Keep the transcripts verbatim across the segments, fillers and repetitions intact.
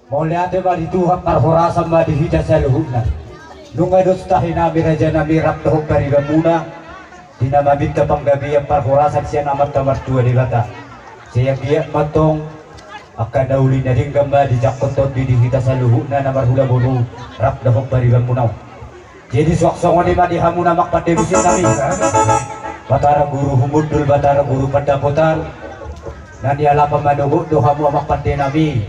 Mauliate ma di Tuhan, parhorasan ma di hita saluhutna. Nunga dos tahi nami raja nami rap dohot paribanmuna, di na maminta panggabean parhorasan sian Amanta Martua Debata. Sai anggiat ma antong angka na uli na denggan ma dijangkon Tondi di hita saluhutna na marhula boru rap dohot paribanmuna on. Jadi suang songon i ma di hamu na amang pande musik nami. Batara Guru Humundul, Batara Guru Pandapotan. Na nialap manogot do hamu amang pande nami,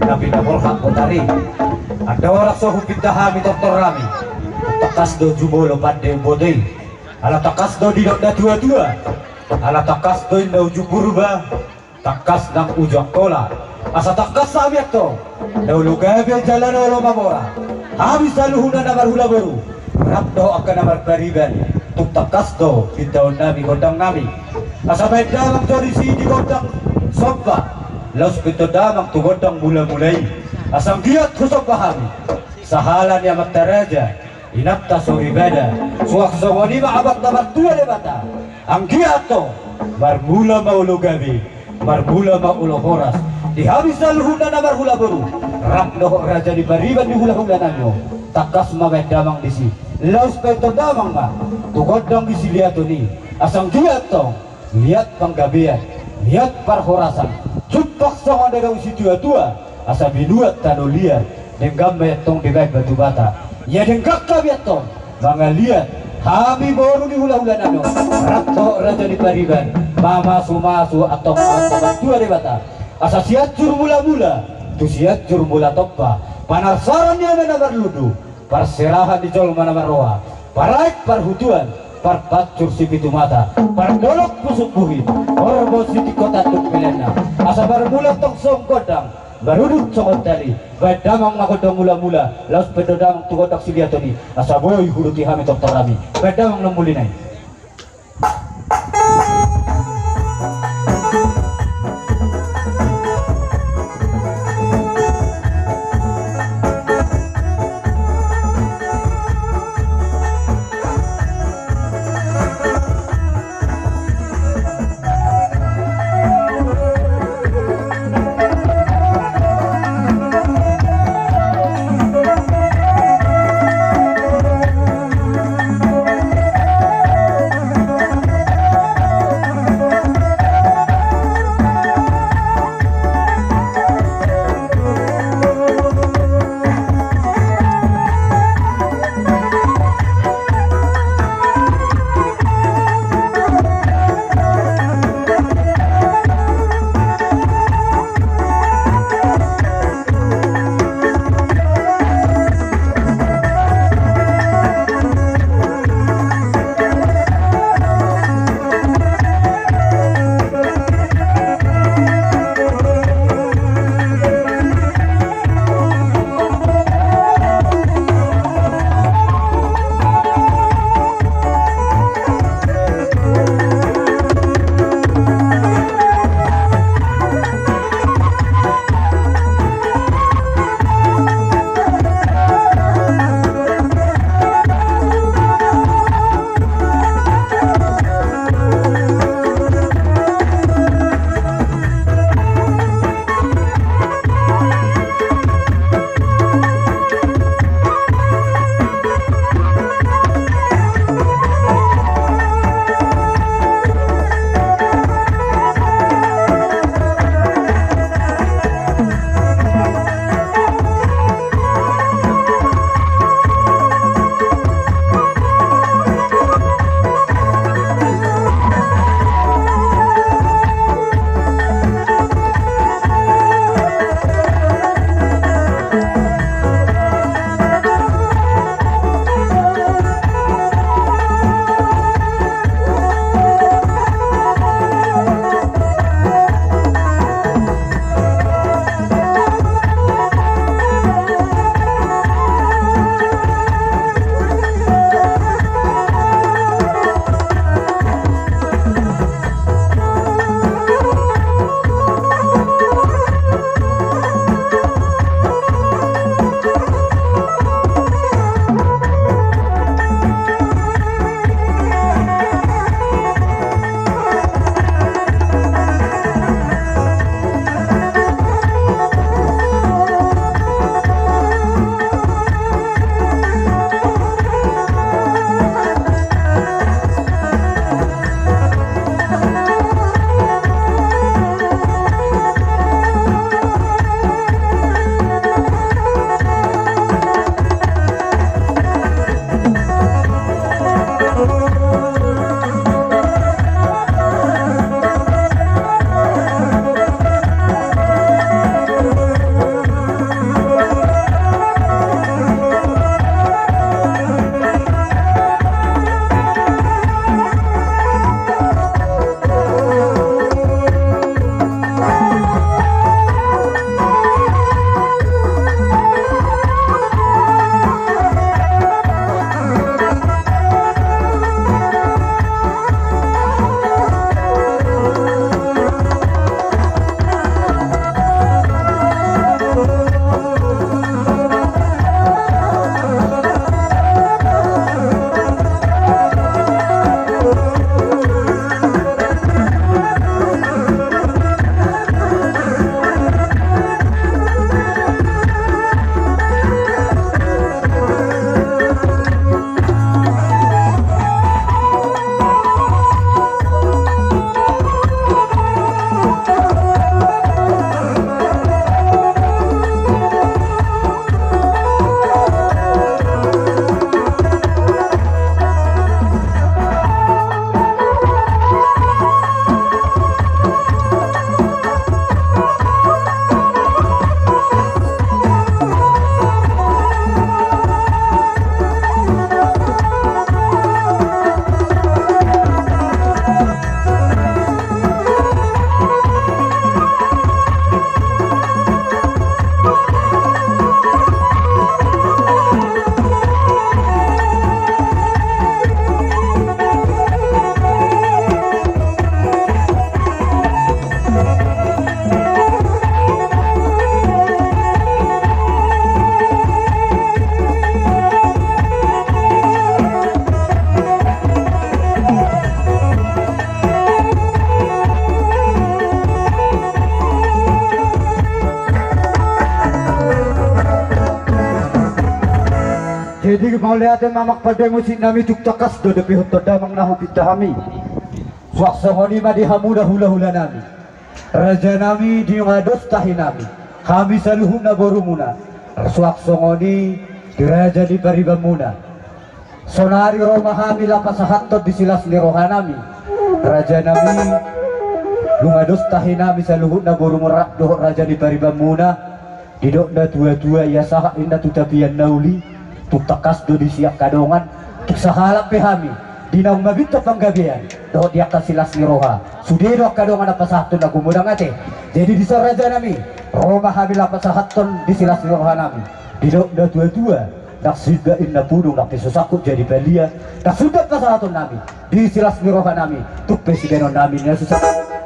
na pinaborhat botari. Andorang so hupinta hami tortor nami, tangkas do jumolo pande umboto i. Ala tangkas do didok na tuatua. Ala tangkas do inna uju Purba, tangkas nang uju Angkola. Asa tangkas hami antong na olo gabe jala na olo mamora, hami saluhutna na marhula boru rap dohot angka na marpariban. Tung tangkas do pintaon nami gondang nami. Asa baen damang jo disi di gondang somba, laos pintaon damang tu gondang mulamula i. Asa anggiat husomba hami sahala ni amanta raja, inanta soripada, suang songon i ma Amanta Martua Debata. Anggiat antong marmula ma olo gabe, marmula ma olo horas di hami saluhutna na marhula boru rap dohot raja ni pariban ni hulahula nami on. Tangkas ma baen damang disi, laos pintaon damang ma tu gondang di si liaton i. Asa anggiat antong liat panggabean, liat parhorasan, jumpang songon na didok ni situatua, asa binuat tano liat, denggan ma i antong dibaen batu bata. Ia denggan hami antong mangaliat, hami boru ni hulahula nami on rap dohot raja ni pariban, mamasumasu antong Amanta Martua Debata. Asa Sianjur Mulamula tu Sianjur Mulatompa, panarsaran ni ama na marlundu, parserahan ni jolma na marroha, paraek parhutuan, parpansur sipitu mata, pardolok pusuk buhi, horbo sitingko tanduk peleanna. Asa marmula antong songon gondang, marudut songon tali. Baen damang ma gondang mulamula, laos pintaon damang tu gondang si liaton i. Asa boi huduti hami tortor nami. Baen damang na umulina i. Jadi mauliate ma amang pande musik nami, tung tangkas do dipaihutton damang na hupinta hami. Suang songon i ma di hamuna hulahula nami, raja nami, nunga dos tahi nami, hami saluhutna borumuna. Suang songon i di raja ni paribanmuna. Sonari ro ma hami laho pasahathon di silas ni roha nami, raja nami, nunga dos tahi nami saluhutna borumuna rap dohot raja ni paribanmuna. Didok na tuatua, ia sahat inna tu tapian na uli, tung tangkas do disi angka dongan. Tung sahalak pe hami di naung mabintor panggabean dohot di angka silas ni roha, sude do angka dongan na pasahathon na gumodang ate. Jadi dison raja nami, ro ma hami laho pasahathon di silas ni roha nami. Didok na tuatua, ndang sinda inna pudung, ndang pe so sangkut jadi palia, ndang sundat pasahaton nami di silas ni roha nami, tung pe sibahenon nami na susah.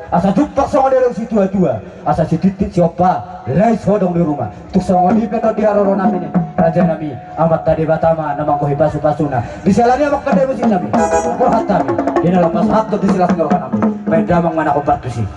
Asa jumpang songon didok situatua, asa sititi siompa, lae sihodong di ruma. Tung songon i pe annon di haroro nami ni raja nami, Amanta Debata ma na manggohi pasupasuna. Di siala ni i amang pande musik nami, borhat hami di na laho pasahathon di silas ni roha nami. Baen damang ma na hombar tusi.